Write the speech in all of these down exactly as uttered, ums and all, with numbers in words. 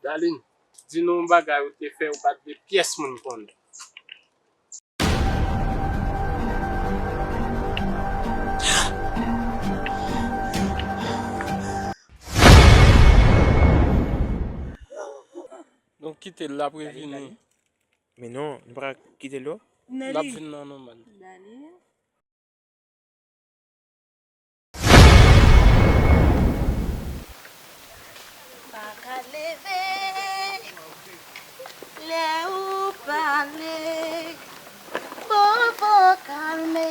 Darline, di nou yon bagay ou te fè ou pa t vle pyès moun konnen. Donk kite l, l ap revini. Men non, nou pa ka kite l non. L ap vin nan nòmal. Pa ka leve lè ou pale. Popo kalme,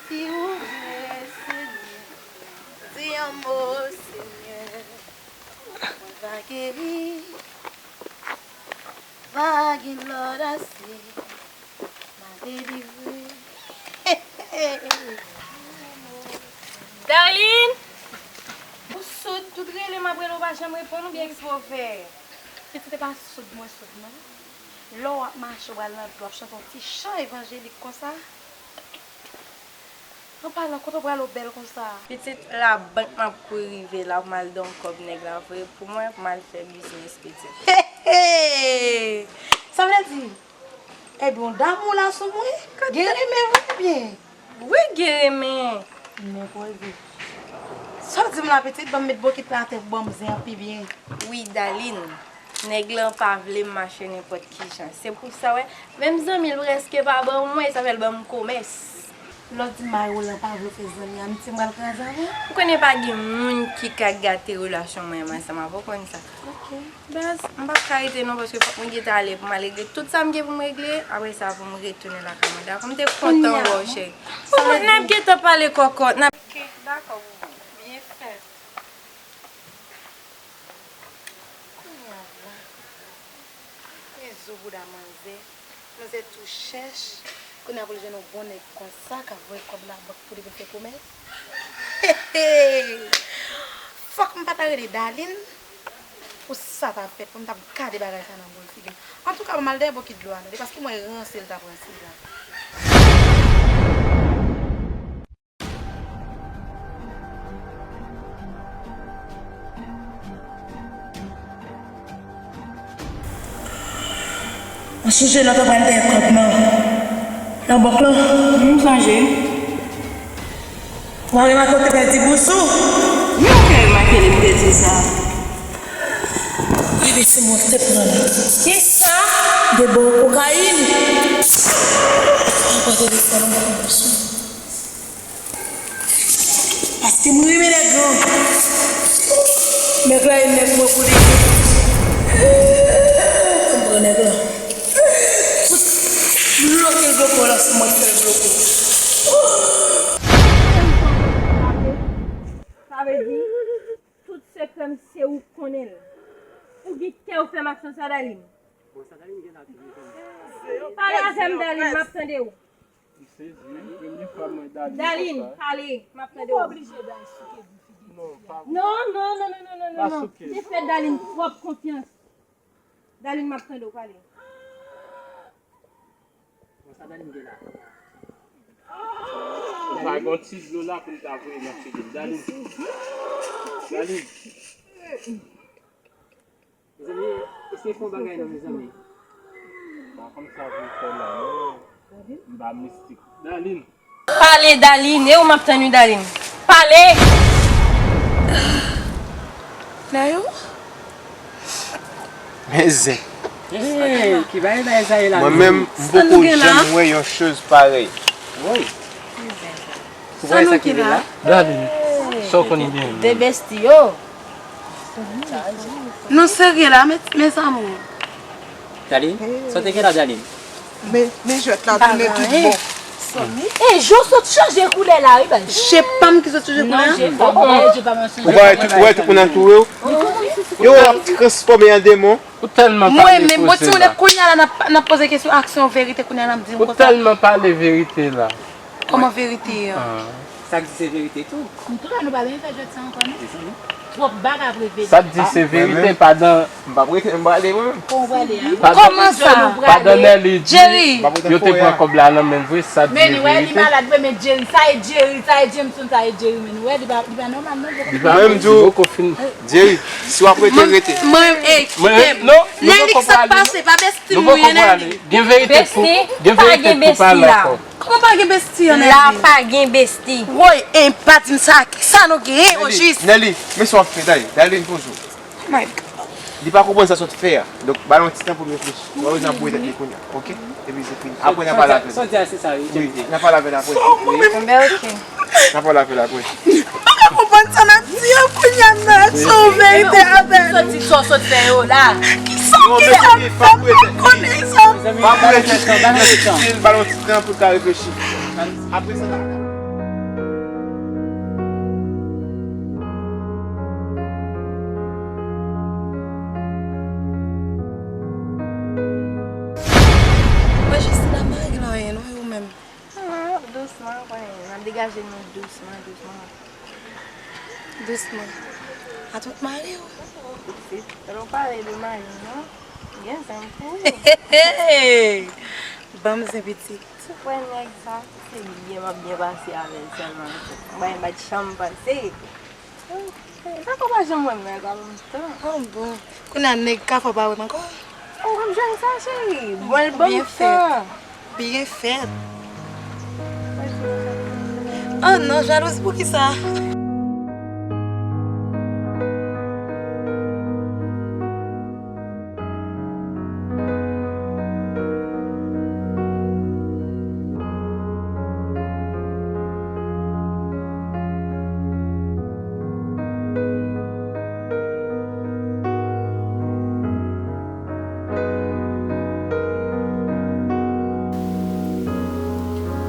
si ou vle, Senyè. Di yon mo, Senyè. Mwen va geri. Va gen lòd ase. M a delivre. Darline! Ou soud, tout rele m ap rele w pa janm reponn, oubyen eksprè w fè? Pitit, se pa soud mwen soud non. Lè w ap mache, w pral nan dlo, w ap chante yon ti chan evanjelik konsa. An palan, kote w pral ou bèl konsa? Pitit, labank m ap kouri rive la pou m al don kòb nèg la vre pou mwen, pou m al fè biznis, pitit. Hey, hey! Sa vle di, ebyen, w damou la sou mwen? Gen renmen vre byen? Wi, gen renmen. Men koze. Sa w di m la, pitit? Ban m met bokit la atè pou ban m zen an pi byen. Wi, Darline. Nèg lan pa vle m mache nenpòt kijan. Se pou sa, wè, menm zanmi l prèske pa ban mwen, sa fè l ban m komès. Lè w di Mayo lan pa vle w fè zanmi, amiti m pral kraze avè w? Ou konnen pa gen moun ki ka gate relasyon mwen menm ansanm avè w, ou konn sa. Ok. Baz, m p ap ka rete non, paske fòk mwen gentan ale pou m al regle tout sa m gen pou m regle. Apre sa, pou m retounen lakay mwen. Dakò, m te kontan wè w, cheri. Bon, n ap gentan pale kòkòt. Ok, dakò, boubou. Byen fèt. Kounye a la, men zo bouda manzè. Manzè tou chèch. Kounye a pou l jwenn yon bon nèg konsa k ap voye kòb labank pou li vin fè komès. Hehe! Fòk m pa ta rele Darline pou sa ta fèt, pou m ta gade bagay sa nan bon figi m. Antouka, ban m al dèyè bokit dlo a tande, paske mwen ranse l t ap ranse la. Ou sonje lè w t ap pral dèyè kòb nan, nan bank lan? M sonje. Ou pa remake w te pèdi bous ou? Men ou te remake li m te di sa. Revèse mwen te pran. Kisa? De bon kokayin. Mwen pran telefòn mwen pran bous ou. Paske mwen renmen nèg lan. Nèg la e nèg mwen pou li. Mwen pran nèg lan. Bloke l, bloke w la sou mwen, fè l bloke w. Sa vle di, tout sekrè m se ou k konnen l. Ou gen kè ou fè m ak sa, Darline. Pale avè m, Darline, m ap tande w. Darline, pale, m ap tande w. Non, non, non, non, non, non, non, non. Te fè Darline twòp konfyans. Darline, m ap tande w, pale. Ou pa gon ti dlo la pou m ta voye nan figi m. Darline. Darline. Mezanmi, eseye fè yon bagay non, mezanmi. Pa konn sa pou m fè la, non. M pa mistik. Darline. Pale, Darline. E ou m ap tann wi, Darline. Pale! Nayou? Men zen. Hey, ki bagay bagay sa ye la? Mwen menm, m poko janm wè yon choz parèy. Woy. Sa nou ki la? Darline, sa w konn byen. De besti yo. Nou serye la, mes, mes amours. Darline, sa w te gen la, Darline? Men, men jwèt la tounen tout bon. E, je w sot chanje koulè la, wi, baz. Je pa m ki sot chanje koulè a? Non, je pa m, je pa m chanje. Ou pa wè tout, ou wè tout moun antoure w? Yo, w ap transfòme an demon. Ou tèlman pale koze la. Mwen menm, bon, timoun, kounye a la, n ap, n ap poze kesyon, aksyon, verite, kounye a, n ap di m konsa. Ou tèlman pale verite la. Kòman verite an? Sa k di se verite tou. Antouka, nou pa bezwen fè jwèt sa ankò, non? Se sa, non? Twòp bagay ap revele. Sa t di se verite, padan. M p ap rete, m prale mwen menm. Kòman sa? Padan Nelly di yo te pran kòb la nan men l vre, sa t di se verite. Men li wè li malad vre, men Jerry, sa e Jerry, sa e Jameson, sa e Jerry, men nou wè li pa, li pa nòmal non. Li pa menm di w, Jerry, si w ap rete, rete. Mwen, mwen, ey, kite m. Nelly, sa k pase? Pa besti m wi, Nelly. Gen verite pou, gen verite pou pale ankò. Kòman pa gen besti an Nelly? La pa gen besti. Woy, e pa di m sa, sa nou genyen ojis? Nelly, men sa w ap fè, Darline, Darline, poze w. Oh my God. Li pa konprann sa sot fè a. Donk, ba l yon ti tan pou l reflechi. Ou pa bezwen ap boule tèt li kounye a, oke? Epi se fini. Apre, n a pale avè l. Sa w di a, se sa, wi, James. Wi, n a pale avè l apre. Wi. N a pale avè l apre. M pa ka konprann sa n ap di yo kounye a, m nan ak sou verite avè l. Soti, sa w sot fè yo la. Kisa w gen ap fè m pa konnen sa? Pa boule tèt li, ba l yon ti tan pou l ka reflechi. Apre sa, n a Mwen jis la m pa regle anyen non, e ou menm? Ah, dousman, konnen, n ap degaje nou dousman, dousman. Dousman. A tout mari w? Pitit, fò w pale de mari m non. Gen zen pou ou. Ban m zen pitit. Ou kwè nèg sa, se byen m ap byen pase avè l sèlman. Mwen pa t janm panse. Sa kò pa janm wè m nan, e pa lontan. Oh bon. Kounye a nèg ka fè w pa wè m ankò? Oh, w ap jwenn sa, cheri. Bon, l ban m tan. Byen fèt. Oh non, jalouzi poukisa?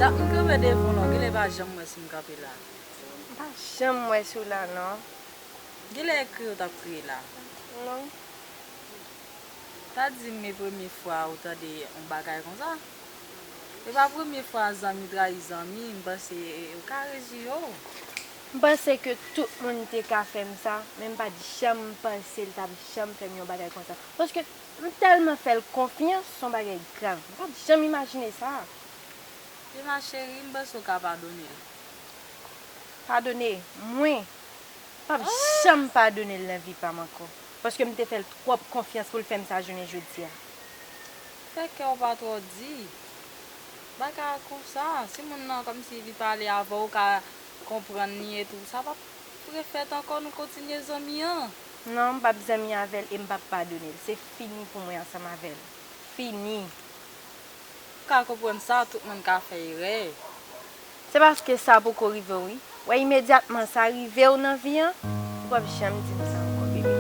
Dat m kanpe devan w la, genlè pa janm wè si m kanpe la. M pa janm wè si w la non. Genlè e kriye w t ap kriye la. Non. Ta di m e premye fwa ou tande yon bagay konsa? E pa premye fwa zanmi trayi zanmi, m panse ou ka rejwi yo. M panse ke tout moun te ka fè m sa, men m pa t janm panse l t ap janm fè m yon bagay konsa. Paske m tèlman fè l konfyans, se yon bagay grav. M pa t janm imajine sa. Ema cheri, m panse w ka padone l. Padone mwen? M p ap janm padone l nan vi pa m ankò. Paske m te fè l twòp konfyans pou l fè m sa jounen jodi a. Fè kè w pa twò di. Bagay konsa, si moun nan kòmsi li pale avè w, ou ka konprann li e tou, sa p ap refèt ankò, nou kontinye zanmi an. Non, m p ap zanmi avè l e m p ap padone l. Se fini pou mwen ansanm avè l. Fini. Ou ka konprann sa, tout moun ka fè erè. Se paske sa poko rive w wi. Wè imedyatman sa rive w nan vi an, ou p ap janm di m sa ankò, bebe.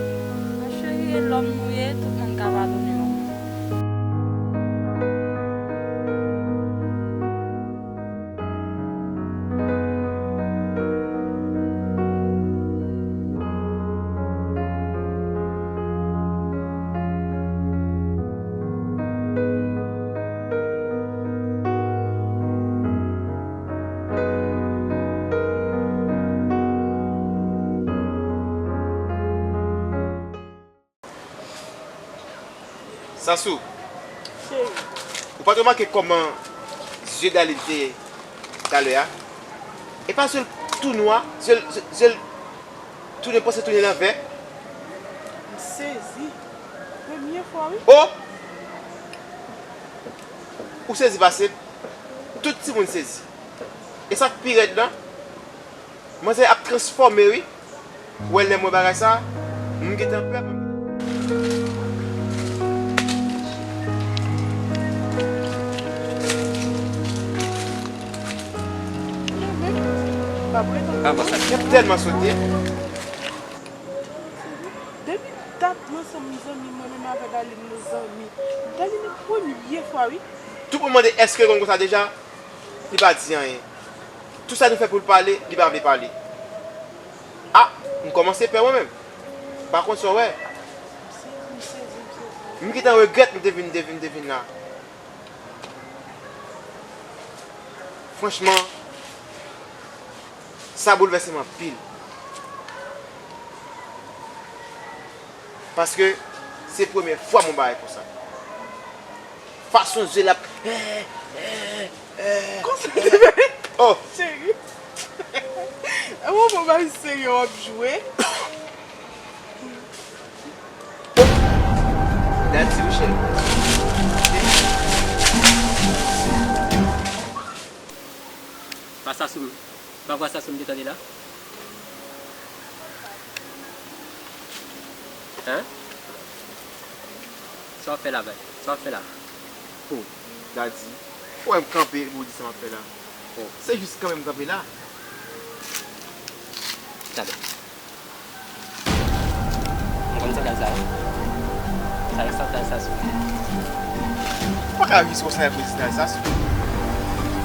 Mon cheri, e lòm nou ye, tout moun ka padone yon moun. Sassou, ou pa t remake kòman zye Darline te ye talè a? E pa zye l tou nwa, zye l, zye, zye l tounen, panse tounen lanvè. M sezi. Premye fwa, wi. Oh! Ou sezi pase m. Tout timoun sezi. E sa k pi rèd lan, manzè ap transfòme, wi. Ou wè lè m wè bagay sa, m gentan pè. M tèlman sote. Depi dat m ansanm zanmi, mwen menm avè Darline nou zanmi. Darline premye fwa wi. Tout moun mande èske l konn konsa deja? Li pa di anyen. Tout sa nou fè pou l pale, li pa vle pale. Ah, m kòmanse pè mwen menm. M pa konn sa w wè. M gentan regrèt m te vin, te vin, te vin la. Franchman, sa boulvèse m anpil. Paske se premye fwa m wè yon bagay konsa. Fason zye l ap. Konsa. Oh. Cheri. E w pa serye w ap jwe. Dati wi cheri. Pa sa sou m. Pa vwa sa sou m te tande la. Hein? Sa w ap fè la, bay? Sa w ap fè la? Oh, Daddy, ou wè m kanpe epi w di sa m ap fè la? Oh. Se jis kanpe m kanpe la. Talè. M konn sandal sa yo. Sa yo sandal sa sou. Ou pa ka jis konsa pou sandal sa sou.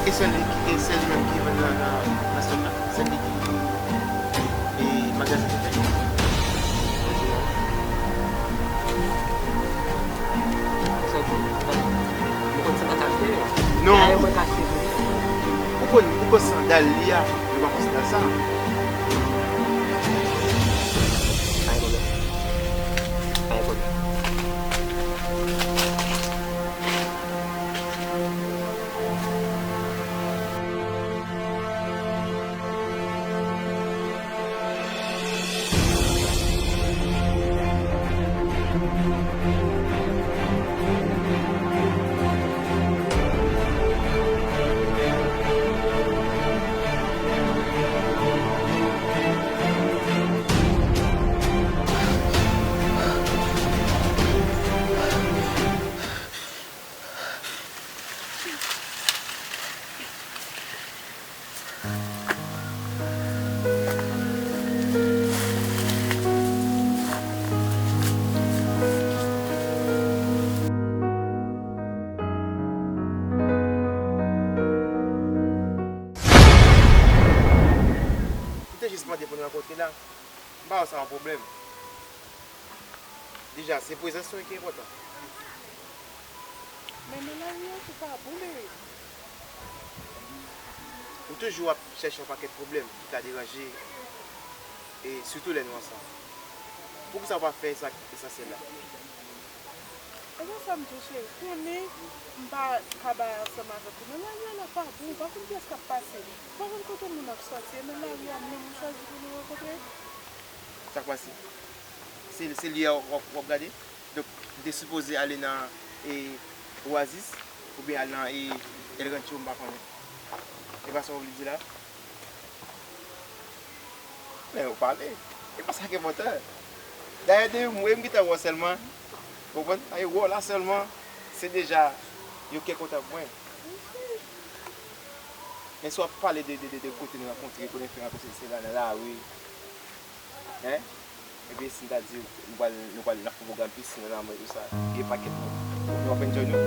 E sèl li ki, e sèl li menm ki vann nan, nan, nan sòt la. Sèl li ki, e magazen ki fè. Sa w di? Ou konn sandal sa achte yo? Non. Dayè mwen ka achte pou li. Ou konn, ou konn sandal li a, yo pa konn sandal sa. Pa gen pwoblèm. Pa gen pwoblèm. M te jis mande pou n rankontre la. M pa wè sa yon pwoblèm. Deja, se prezans nou ki enpòtan. Men nan lari a, tou pa bon, bebe. M toujou ap chèche yon pakèt pwoblèm ki ka deranje, e sitou lè nou ansanm. Poukisa w pa fè sa k esansyèl la? E pa sa m di w, cheri. Konnen m pa ka bay ansanm avèk ou. Nan lari a, la pa bon. Ou pa konn kiyès k ap pase. Ou pa konn kote moun ap sòti. E nan lari a, menm ou chwazi pou nou rankontre. Sa k pase? Se, se li a w ap, w ap gade? Donk, m te sipoze ale nan, e, Oasis, oubyen al nan, e, El Rancho, m pa konnen. E pa sa w vle di la? Men, ou pale. E pa sa k enpòtan. Dayè, depi m wè, m gentan wè w sèlman. Ou konprann? Dayè, wè w la sèlman, se deja yon kè kontan pou mwen. Men si w ap pale de, de, de, de kote nou rankontre, kote nou fè rankontre, se la nan lari. Hein? Ebyen, si m ta di w, nou pral, nou pral, n ap fè pwogram pisin nan lanmè, tou sa. Gen pakèt moun. Nou ap enjoy nou.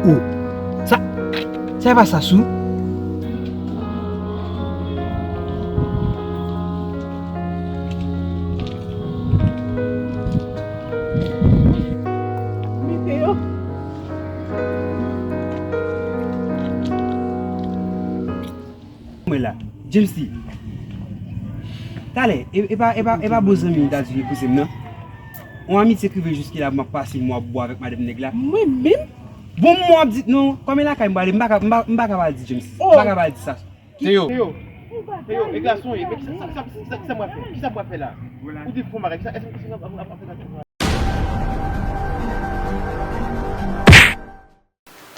Oh, sa, sa e pa Sasou? Mete yo. Mwen la, James T. Talè, e, e pa, e pa, e pa bon zanmi m ta di li kouzen m nan. On amitye ki rive jiske la, m ap pase mwa bwa avèk madanm nèg la. Mwen menm? Bon, mwa ap di, non, kòm e lakay m prale, m pa ka, m pa, m pa ka pa di James. M pa ka pa di sa. Teo. Teo. Teo, e gason ye, men kisa, sa, sa, sa, sa, kisa m pral fè? Kisa m pral fè la? Ou di fon bagay, kisa, èske, èske m ap, ap, ap fè sa?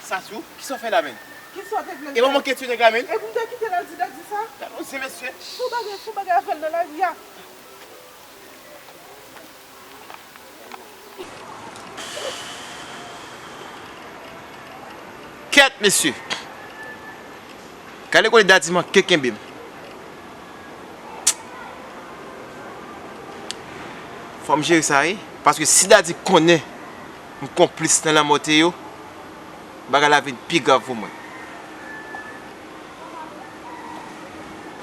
Sasou, kisa w fè la menm? Kisa w te vle m fè? E pa manke tiye nèg la menm? E pou m te kite l al di Daddy sa? Gade yon mesye. Fon bagay, fon bagay ap fè l nan lari a. Kèt, mesye. Gade kote Daddy manke kenbe m. Fò m jere sa, wi. Paske si Daddy konnen m konplis nan lanmò Teo, bagay la vin pi grav pou mwen.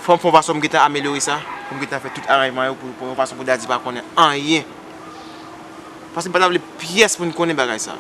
Fò m fè yon fason pou m gentan amelyore sa, pou m gentan fè tout aranjman yo pou, pou yon fason pou Daddy pa konnen anyen. Paske m pa ta vle pyès moun konnen bagay sa.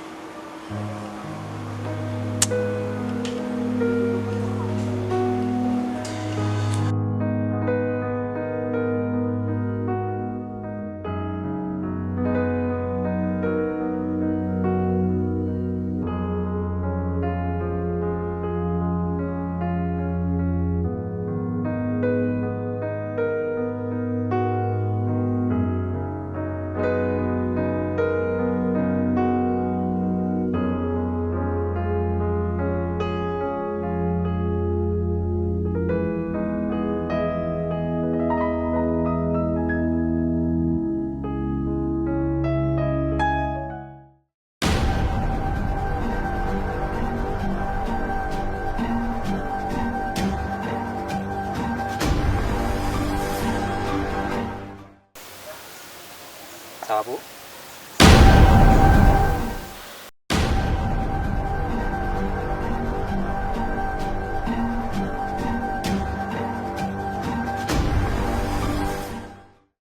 Chapo.